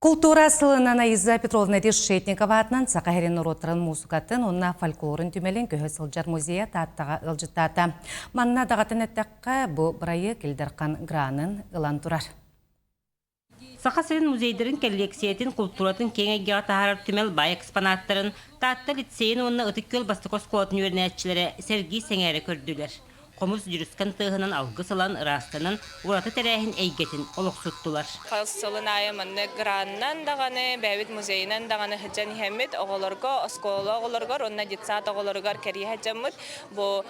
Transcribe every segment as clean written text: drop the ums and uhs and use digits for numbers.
Култуура сылынан Аиза Петровна Решетникова аатынан Саха сирин норуоттарын муусукатын уонна фольклорун түмэлин көһө сылдьар музейа Тааттаҕа ыалдьыттаата. Манна даҕатан эттэххэ, бу бырайыак Ил Дархан гранын ылан турар. Саха сирин музейдарын кэллиэксийэтин култууратын киэҥ эйгэҕэ таһаарар түмэл баай экспонаттарын Таатта лицейин уонна Ытык Күөл бастакы оскуолатын үөрэнээччилэрэ сэргии сэҥээрэ көрдүлэр. Хомус дьүрүскэн тыаһынан алгыс ылан, ыраастанан, ураты тэрээһин эйгэтин олохсуттулар. Хас сылын аайы маннык гранынан даҕаны, бэйэбит музейынан даҕаны сылдьан иһэммит, оҕолорго, оскуола оҕолоругар уонна детсад оҕолоругар кэрийэ сылдьаммыт бу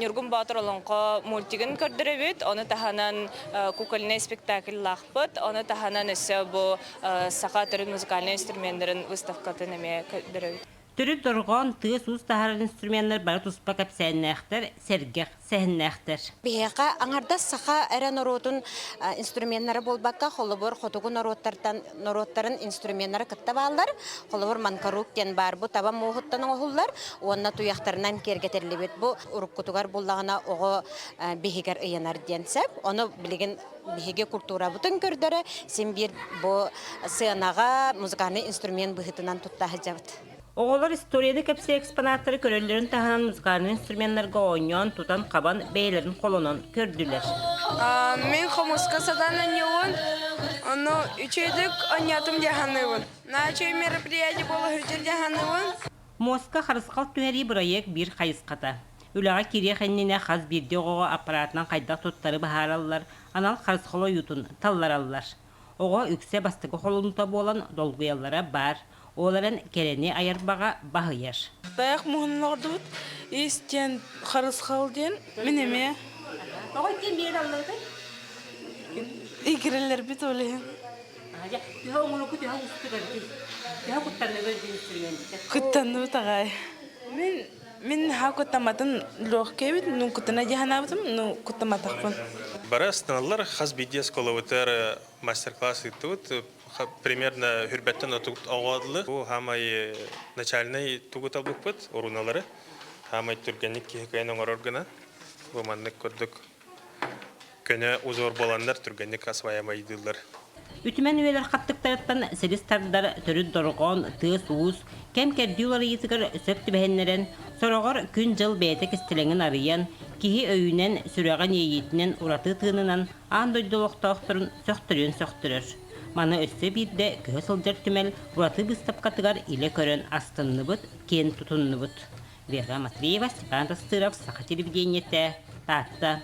Ньургун Боотур олоҥхо мультигын көрдөрөбүт, ону таһынан кукольнай спектакльлаахпыт, ону таһынан өссө бу саха төрүт музыкальнай инструменнарын выставкатын эмиэ көрдөрөбүт. Төрүт дорҕоон, тыас-уус таһаарар инструменнар бары туспа кэпсээннээхтэр, сэргэх сэһэннээхтэр. Биһиэхэ аҥардас саха эрэ норуотун инструменнара буолбакка, холобур, хотугу норуоттартан норуоттарын инструменнара кытта бааллар. Холобур, манкарук диэн баар. Бу таба муоһуттан оҥоһуллар уонна туйахтарынан киэргэтиллибит. Бу уруккутугар буллаҕына оҕо биһигэр ыйанар диэн сөп. Ону билигин биһиги культурабытын көрдөрө син биир бу сыанаҕа музыкальный инструмент быһыытынан тутта сылдьабыт. Оҕолор историяны кэпсиир экспонаттары көрөллөрүн таһынан музыкальнай инструменнарга оонньоон, тутан-хабан, бэйэлэрин холонон көрдүлэр. Мин хомуска сатаан оонньуубун, ону үчүгэйдик оонньоотум дии саныыбын. Наһаа үчүгэй мероприятие буола сылдьар дии саныыбын. Муоска харысхал түһэрии бырайыак биир хайысхата. Үлэҕэ киириэх иннинэ хас биирдии оҕоҕо аппаратынан хайдах туттары быһаараллар, анал харысхал ойуутун таллараллар. Оҕо үксэ бастакы холонуута буолан долгуйаллара баар, ол эрэн кэрэни айар баҕа баһыйар. Тайах муһунун оҕордубут. Ис диэн харысхал диэн мин эмиэ. Тоҕо иккиэн биир алларытай? Игирэлэрбит ол иһин. Төһө оҥоруку төһө уустук эбитий? Төһө куттанныгы инструментте? Куттанныбыт аҕай. Мин Мин наһаа куттамматын легкэйбит, ну куттана дии санаабытым, ну куттамматахпын. Бары астыналлар, хас биирдии оскуолабытыгар мастер-класс ыыттыбыт. Примерно хүрбэттэн оҕо Бу хаамай начальнай тугу талбыппыт, уруналары. Хаамай түргэнник киһи кыайан оҥорор гына. Бу маннык курдук көнө узор буоланнар түргэнник осваивайдыыллар. Үтүмэн үйэлэр хаттыктарыттан силис тардар төрүт дорҕоон, тыас-уус, кэм-кэрдии уларыйыытыгар сөп түбэһиннэрэн, сороҕор күн-дьыл бэйэтэ кистэлэҥин арыйан, киһи өйүнэн, сүрэҕин иэйиитинэн ураты тыынынан аан дойду олохтоохторун сөхтөрүөн сөхтөрөр. Маны өссө биирдэ көһө сылдьар түмэл ураты быыстапкатыгар илэ көрөн астынныбыт, киэн тутуннубут. Вера Матвеева, Степан Тастыров, Саха телевидениетэ, Таатта.